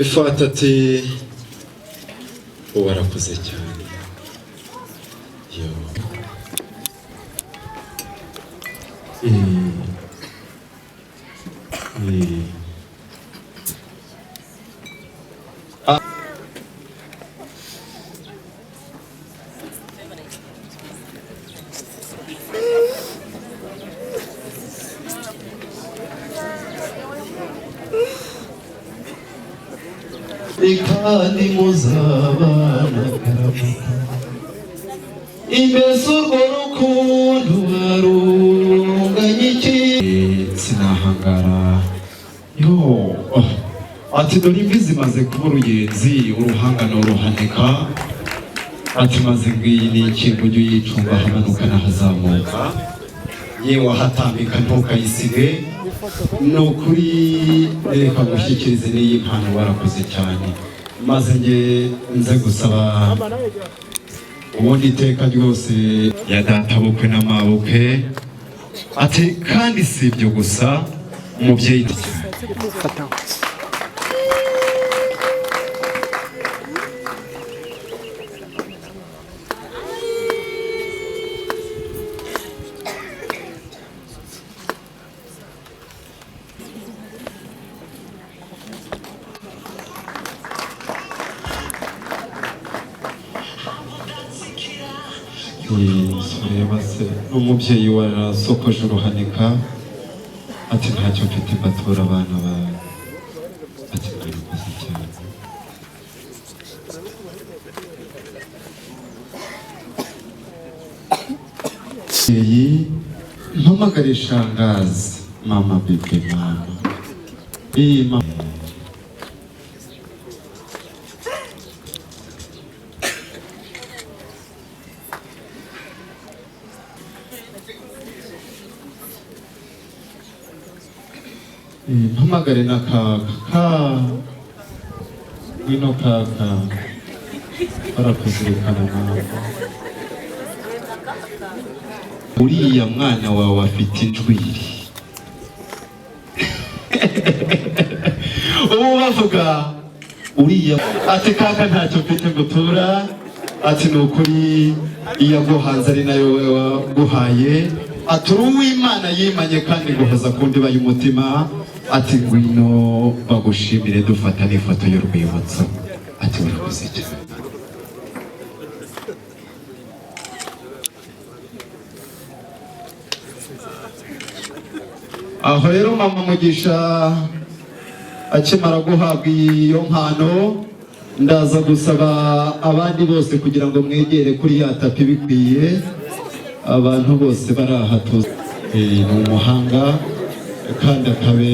Ifata ati warakoze cyane yo. Kandi muzabana karamuka, imbese urwo rukundo warunganye iki? Sinahangara yo. Ati dore imvi zimaze kuba uruyenzi, uruhanga n'uruhanika. Ati maze ngiyi ni ikintu ujye uyicunga ahamanuka n'ahazamuka, yewe ahatambika ntukayisige. Ni ukuri reka gushyikirize n'iyi mpano, warakoze cyane. Maze nge nze gusaba ubundi iteka ryose ya data bukwe n'amabukwe. Ati kandi si ibyo gusa, umubyeyi. Sureba se n'umubyeyi warasokoje uruhanika, ati ntacyo mfite mbatura abana bawe, ati mwarakoze cyane. Iyi mpamagare shangazi mama bebe mama iyi mama. Mpamagare na kaka ka ngwino kaka barakuzirikana mama. Uriya mwana wawe afite injwiri. Ubu bavuga uriya ati kaka ntacyo mfite ngutura, ati ni ukuri iyo aguhanze ari nayo waguhaye, ati uri uw'Imana yimanye kandi guhoza ku ndiba y'umutima, ati ngwino bagushimire dufata n'ifoto y'urwibutso, ati urakoze cyane. Aho rero mama Mugisha akimara guhabwa iyo mpano, ndaza gusaba abandi bose kugira ngo mwegere kuri ya tapi bikwiye, abantu bose barahatuza. Ni umuhanga kandi akabe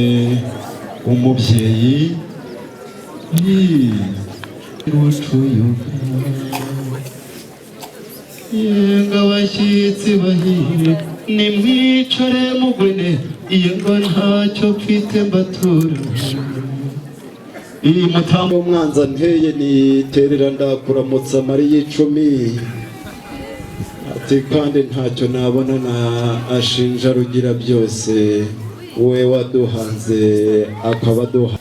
umubyeyi. Yenga abashyitsi bahire nimwicare mugwene, iyo ngo ntacyo mfite mbatura. Iyi mutambo mwanza nteye niterera ndakuramutsa Mariya icumi, ati kandi ntacyo nabona na ashinja Rugira byose, we waduhanze akaba aduha.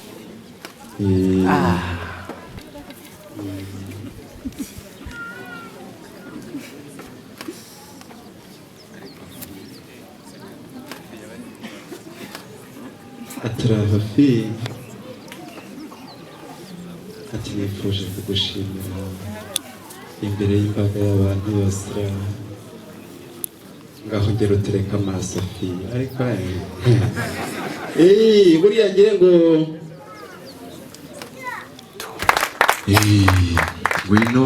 Atarahafi ati nifuje kugushimira imbere y'imbaga y'abantu yose, ngaho ngera utereka amaso fi, ariko buriya ngire ngo ngwino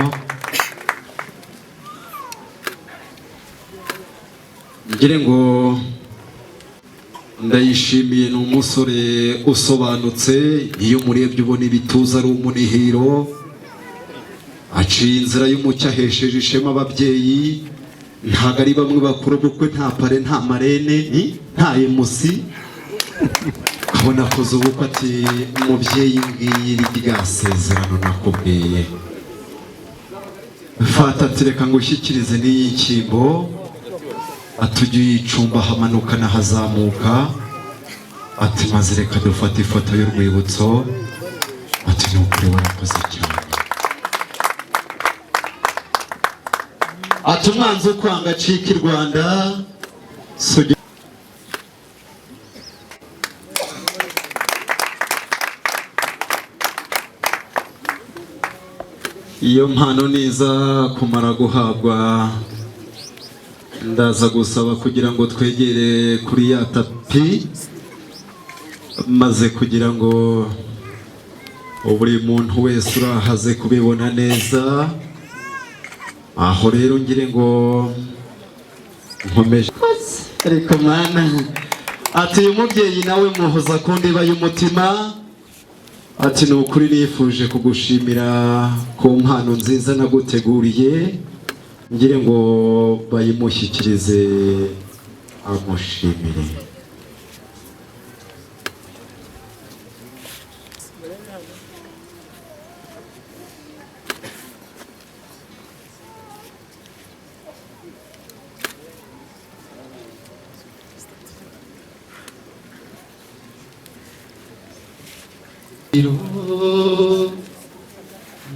ngire ngo Ndayishimiye ni umusore usobanutse, iyo murebye ubona ibituza ari umunihiro, aciye inzira y'umucyo ahesheje ishema ababyeyi, ntago ari bamwe bakora ubukwe nta pare nta marene nta emusi, abona akoze ubukwe ati umubyeyi ngiyi rya sezerano nakubwiye, fata ati reka ngushyikirize n'iyi nshyimbo, atujya uyicumba hamanuka nahazamuka, ati maze reka dufate ifoto y'urwibutso, ati ni ukuri warakoze cyane. Ati umwanzi ukwanga acika i Rwanda. Iyo mpano niza kumara guhabwa, ndaza gusaba kugira ngo twegere kuri ya tapi, maze kugira ngo buri muntu wese urahaze kubibona neza. Aho rero ngire ngo nkomeje ariko mwana, ati uyu mubyeyi nawe muhoza ku ndiba y'umutima, ati ni ukuri nifuje kugushimira ku mpano nziza naguteguriye, ngire ngo bayimushyikirize amushimire.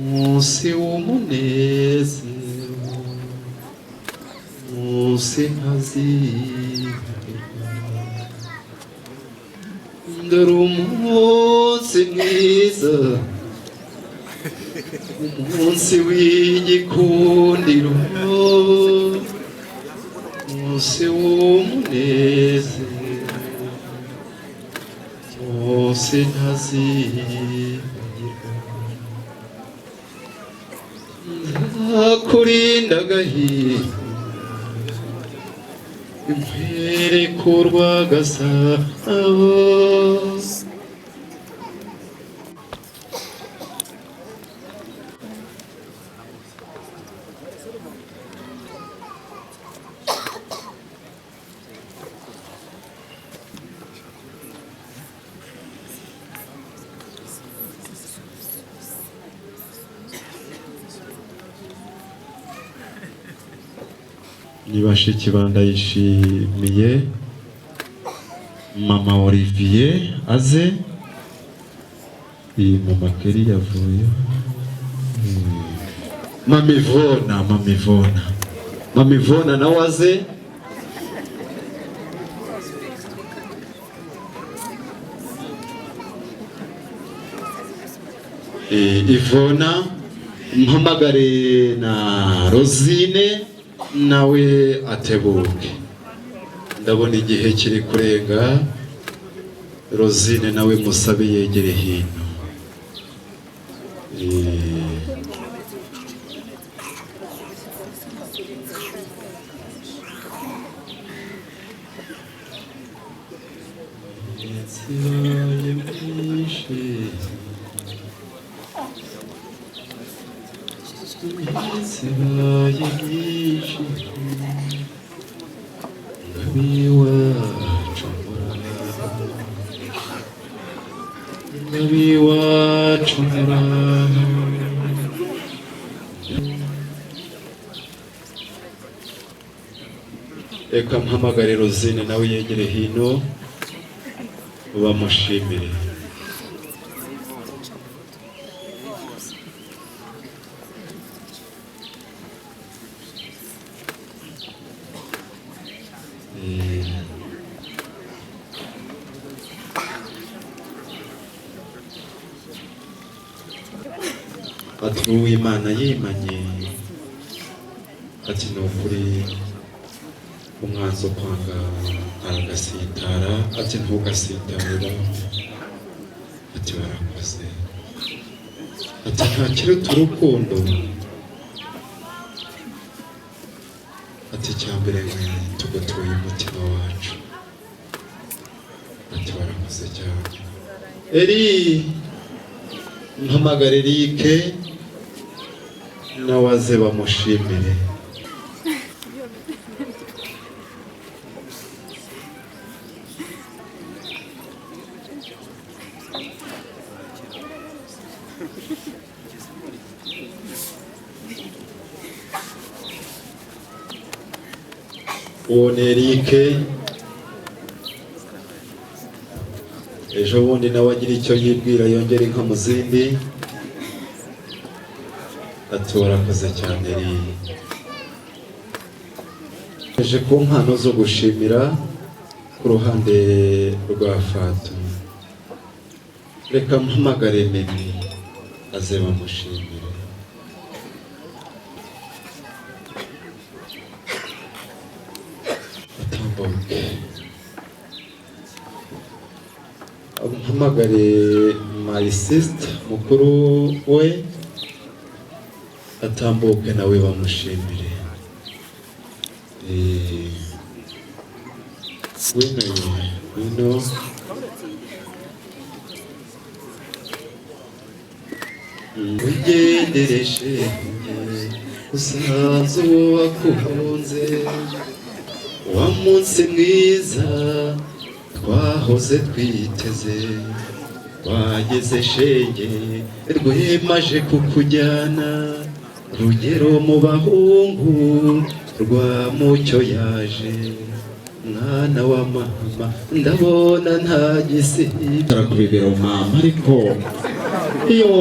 Munsi w'umunezero, munsi ntazibagirwa, dore umunsi mwiza, umunsi w'igikundiro, Munsi w'umunezero, munsi ntazibagirwa, nzakurinda agahinda, nkwereke urwagasabo. Ni bashiki ba Ndayishimiye, mama Olivier aze. Iyi mama Kelly yavuye. Mama Ivona, mama Ivona, mama Ivona nawe aze. Ivona, mpamagare na Rosine nawe atebuke. Ndabona igihe kiri kurenga. Rosine nawe musabe yegere hino. Ibaye myinshi, iminsi ibaye myinshi, ngabiwacu muraho, ngabiwacu muraho. Reka mpamagare Rosine nawe yegere hino bamushimire. Ati uw'Imana yimanye, ati ni ukuri umwanzi kwanga aragasitara, ati ntugasitarira, ati warakoze, ati nta kiruta urukundo, ati icyambere tugutuye umutima wacu, ati warakoze cyane. Eri mpamagare Eric nawe aze bamushimire. Uwo ni Eric, ejo bundi nawe agira icyo yibwira yongera inka mu zindi, ati warakoze cyane Eric. Eje ku mpano zo gushimira ku ruhande rwa Fatu, reka mpamagare Mimi aze bamushimire. Atambuke. Mpamagare my sister mukuru we atambuke nawe bamushimire. Wino wino ugendereje usanze uwo wakunze, wa munsi mwiza twahoze twiteze, wageze shenge rwemaje kukujyana, rugero mu bahungu rwa mucyo yaje, mwana wa mama ndabona nta gisibira kubibera mama, ariko iyo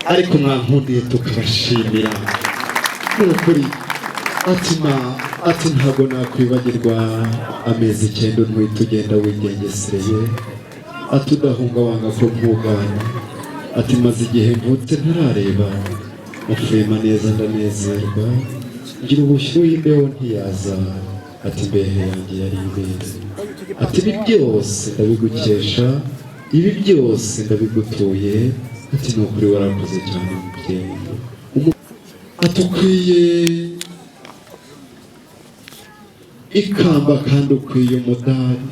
ariko mwankundiye tukabashimira n'ukuri. Ati ntabwo nakwibagirwa amezi 9 ntwite ugenda wigengesereye, ati udahunga wanga ko mpugana, ati maze igihe mvutse ntarareba mufema neza ndanezerwa, Ngira ubushyuhe, imbeho ntiyaza. Ati imbehe yanjye yari ibere. Ati ibi byose ndabigukesha, ibi byose ndabigutuye. Ati ni ukuri warakoze cyane, mubyeyi. Ati ukwiye ikamba kandi ukwiye umudari.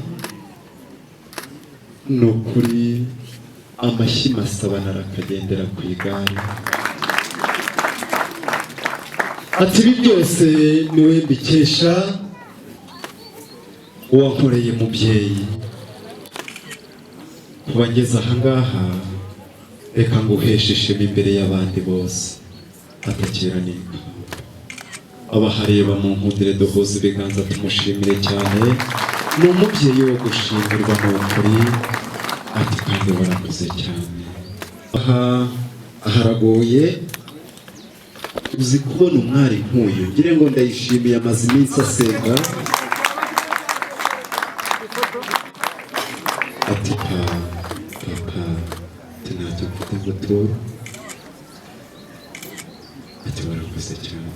Ni ukuri amashyi masabana arakagendera ku igare. Ati ibi byose niwe mbikesha, uwankoreye, mubyeyi, kuba ngeze ahangaha. Reka nguheshe ishema imbere y'abandi bose. Atakira n'ikamba. Abahareba mu nkundire duhuze ibiganza tumushimire cyane. Ni umubyeyi wo gushimirwa, ni ukuri. Ati kandi warakoze cyane. Aha haragoye, uzi kubona umwari nk'uyu? Ngire ngo Ndayishimiye amaze iminsi asenga. Ati pa papa, ati ntacyo mfite ngo ture. Ati warakoze cyane,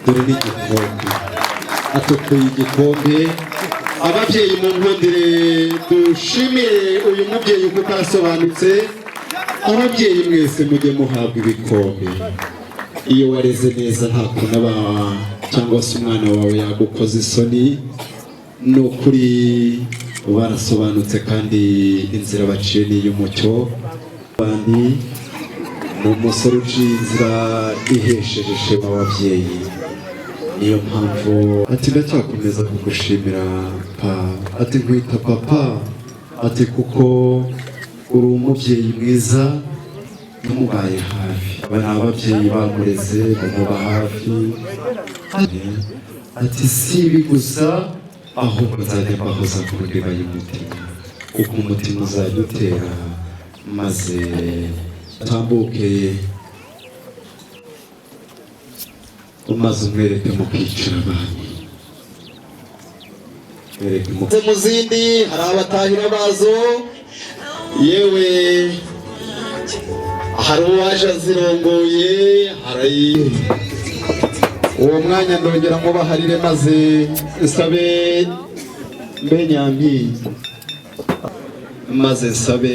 dore n'igikombe. Atukuye igikombe. Ababyeyi, mu nkundire dushimire uyu mubyeyi kuko arasobanutse. Ababyeyi mwese mujye muhabwa ibikombe. Iyo wareze neza, nta kuntu aba cyangwa se umwana wawe yagukoza isoni. Ni ukuri barasobanutse kandi inzira baciye ni iy'umucyo. Abandi ni umusore uciye inzira ihesheje ishema ababyeyi. Niyo mpamvu ati ndacyakomeza kugushimira pa. Ati nkwita papa, ati kuko uri umubyeyi mwiza, namubaye hafi. Aba ni ababyeyi bamureze, bamuba hafi. Ati si ibi gusa, ahubwo nzajya mbahoza ku ndiba y'umutima, kuko umutima uzajya utera. Maze utambuke, maze umwereke mu kwicara abantu, mwereke mu zindi. Hari abatahira bazo, yewe hari uwaje azirongoye. Hari uwo mwanya ndongera mubaharire, maze nsabe mbe nyampi, maze nsabe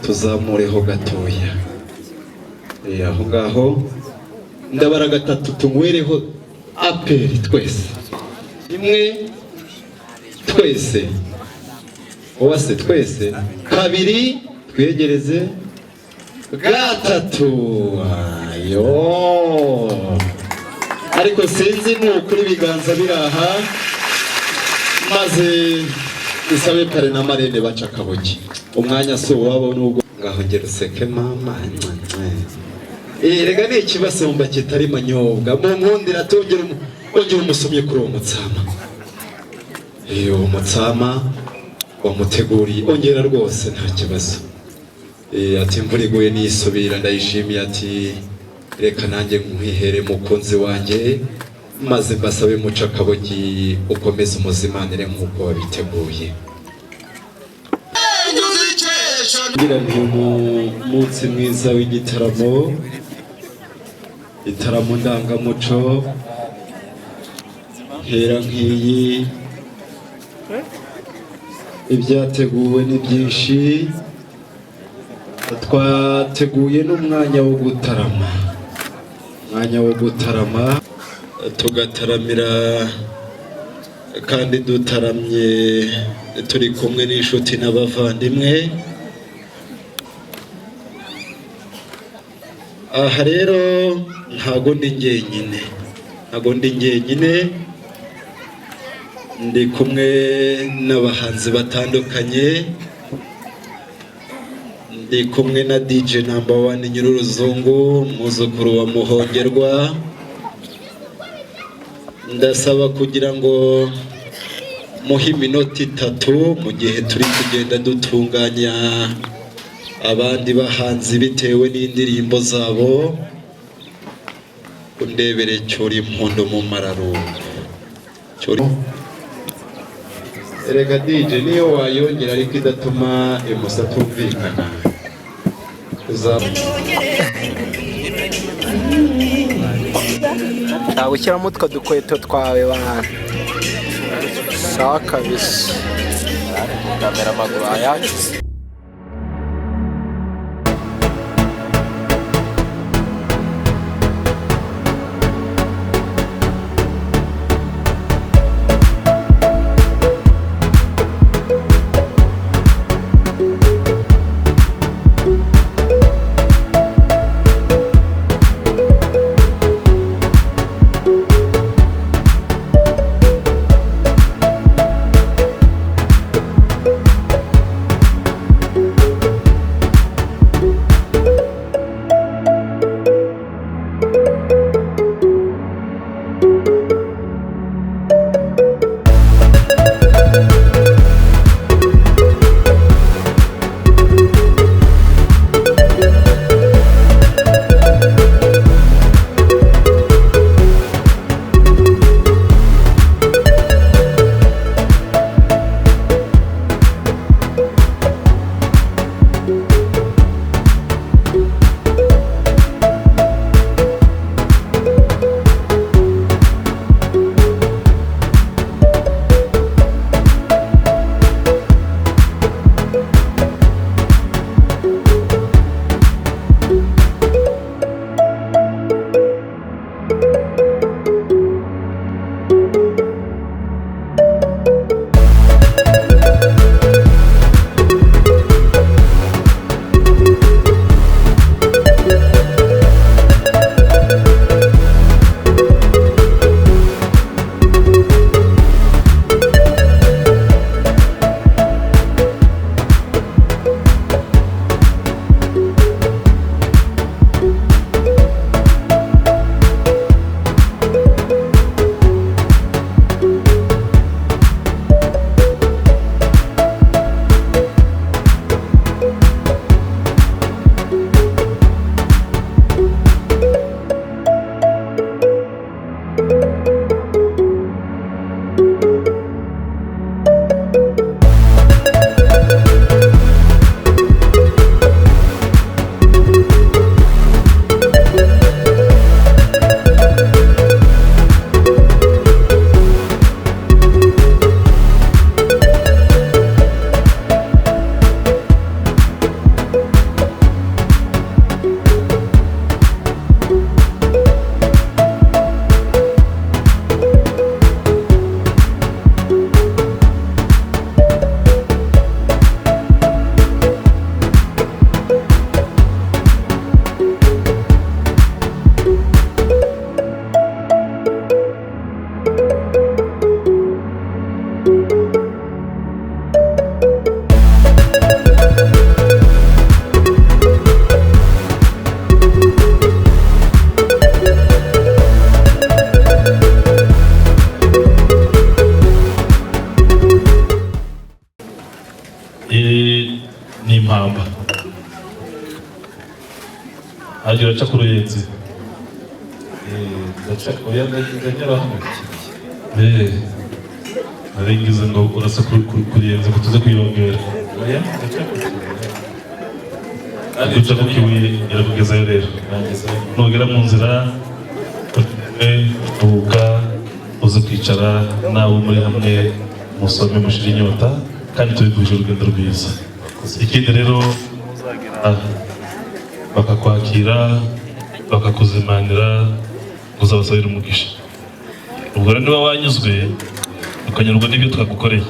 tuzamureho gatoya. Aho ngaho ndabara gatatu, tunywereho APR twese rimwe, twese uwase, twese kabiri, twegereze gatatu. Ayo, ariko sinzi, ni ukuri ibiganza biri aha. Maze isabe parrain na marraine baca akaboki. Umwanya si uwabo nubwo. Ngaho ngera useke mama. Rega ni ikibasumba kitari manyobwa. Mu nkundira tongera ongera umusomye kuri uwo mutsama. Uwo mutsama wamuteguriye, ongera rwose, nta kibazo. Ati imvura iguye nisubira. Ndayishimiye ati reka nanjye nkwihere mukunzi wanjye, maze mbasabe muca akabogi, ukomeze umuzimanire nk'uko wabiteguye. Ngira nti umunsi mwiza w'igitaramo, igitaramo ndangamuco ntera nk'iyi. Ibyateguwe ni byinshi, twateguye n'umwanya wo gutarama, umwanya wo gutarama, tugataramira kandi dutaramye turi kumwe n'inshuti n'abavandimwe. Aha rero ntago ndi njyenyine, ntago ndi njyenyine, ndi kumwe n'abahanzi batandukanye, ndi kumwe na DJ number one Nyir'uruzungu, umwuzukuru wa Muhongerwa. Ndasaba kugira ngo muhe iminota 3 mu gihe turi kugenda dutunganya abandi bahanzi bitewe n'indirimbo zabo. Undebere cyori impundu mu mararungu. Erega DJ niyo wayongera ariko idatuma emusa tumvikana. Shaka gushyiramo utwo dukweto twawe bana. Sawa kabisa. Kamera amaguru ayakize. Iyi ni impamba. Hajya uraca ku Ruyenzi. Ndaca, oya, ndanyura hano ku Kibuye. Nari ngize ngo urasa ku Ruyenzi ngo tuze kuyongera. Oya, ndaca ku Kibuye. Guca ku Kibuye irakugezayo rero. Nugera mu nzira uruhuka, uze kwicara nawe muri hamwe musome mushire inyota, kandi tubifurije urugendo rwiza. Ikindi rero, bakakwakira bakakuzimanira, uzabasabira umugisha. Ubwo rero niba wanyuzwe ukanyurwa n'ibyo twagukoreye,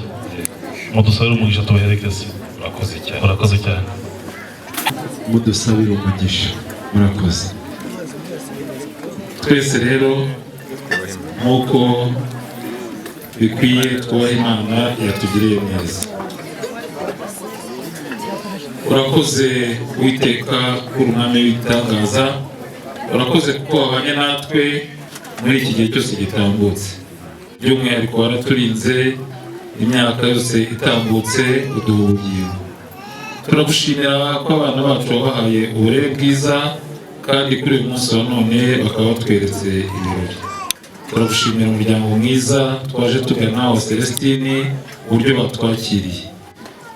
mudusabire umugisha tubaherekeze. Murakoze cyane. Murakoze cyane. Mudusabire umugisha. Murakoze. Twese rero nk'uko bikwiye twubaha Imana yatugiriye neza. Urakoze Uwiteka kuri umwami w'ibitangaza, urakoze kuko wabanye natwe muri iki gihe cyose gitambutse, by'umwihariko waraturinze imyaka yose itambutse uduha ubugingo. Turagushimira ko abana bacu wabahaye uburere bwiza, kandi kuri uyu munsi wa none bakaba batweretse ibirori. Turagushimira umuryango mwiza twaje tugana wa Celestine, uburyo batwakiriye.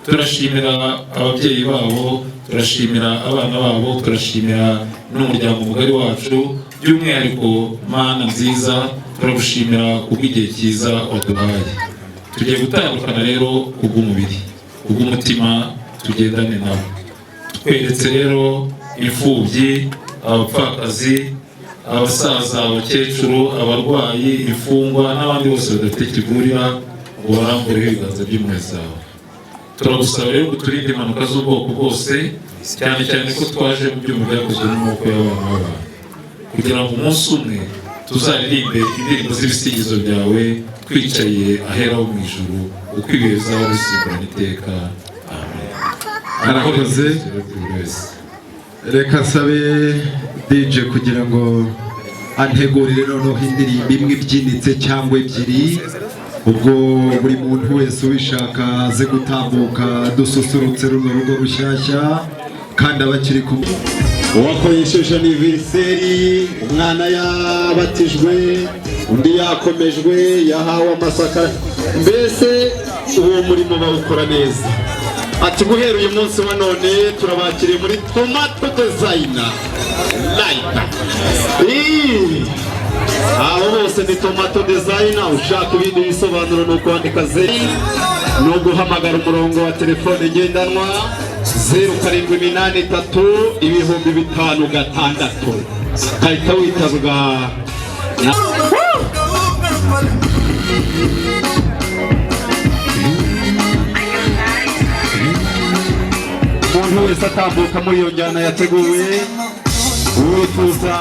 Turashimira ababyeyi babo, turashimira abana babo, turashimira n'umuryango mugari wacu By'umwihariko, Mana nziza, turagushimira kubw'igihe cyiza waduhaye. Tugiye gutandukana rero kubw'umubiri, kubw'umutima tugendane nawe. Tweretse rero imfubyi, abapfakazi, abasaza, abakecuru, abarwayi, imfungwa n'abandi bose badafite kivurira, ngo barambureho ibiganza by'impuhwe zawe. Turagusaba rero ngo uturinde impanuka z'ubwoko bwose, cyane cyane ko twaje mu byuma byakozwe n'amaboko y'abana b'abantu, kugira ngo umunsi umwe tuzaririmbe indirimbo z'ibisingizo byawe twicaye ahera ho mu ijuru, uko ibihe bizaba bisimburana iteka. Amen. Arakoze. Reka nsabe DJ kugira ngo antegurire noneho indirimbo imwe ibyinitse cyangwa ebyiri, ubwo buri muntu wese ubishaka aze gutambuka dususurutse runo rugo rushyashya kandi abakiri kumwe. Uwakoresheje anniversaire, umwana yabatijwe, undi yakomejwe, yahawe amasaka, mbese uwo murimo bawukora neza. Ati guhera uyu munsi wa none turabakiriye muri Tomato Designer Light. Abo bose ni Tomato Designer. Ushaka ibindi bisobanuro ni ukwandika 0, ni uguhamagara umurongo wa telefone ngendanwa 0783 5006, ukahita witabwa na. Umuntu wese atambuka muri iyo njyana yateguwe, uwifuza.